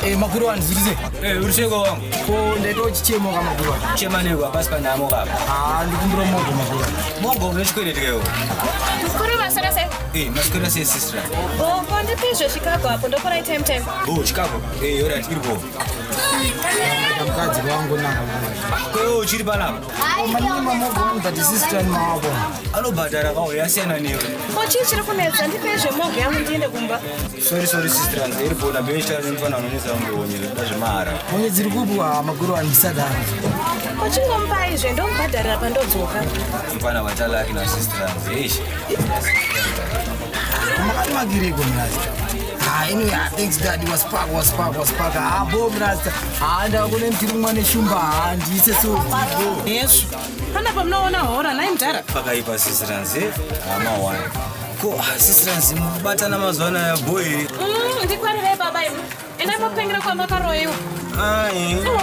Eh, makuru wani zviri sei? Eh, uri sei wangu? Ko ndaita uchichemo ka makuru wani. Chema neko hapasi panhamo kapa. Ah, ndikumbira mogo makuru wani. Mogo une chikwereti kewo. Mukuru maswera sei? Eh, maswera sei sister? Oh, ko ndipizve Chicago apo ndokora time time. Oh, Chicago. Eh, alright, iripo. Mukadzi wangu nanga. Ko uchiri panapa? Manyima mogo wani but sister ni mawako. Anobhadhara kawo yasiyana newe. Ko chii chiri kunetsa? Ndipezve mogo yangu ndiende kumba. Sorry, sorry sister, nzi iripo na bench tani mfana unonetsa kunge honye zvinoda zvemahara. Honye dziri kupi makuru wani ndisadaro. Ko chingomupai zve ndomubhadharira pandodzoka. Mfana watalaki na sister nzi. Eish. Makanimakireko mrasta. Ah, anyway, ah, thanks daddy was park was park was park. Ah, bo mrasta. Ah, ndakune mtiri mwana shumba. Ah, ndise so. Yesu. Pana pamunoona hora nhai mudhara. Pakaipa sister nzi. Hama wani. Ko ah, sister nzi mukubatana mazuva anaya boy. Ndikwarirei baba imi. Endai mopengera kwamakaroyiwa. Ai. Oh.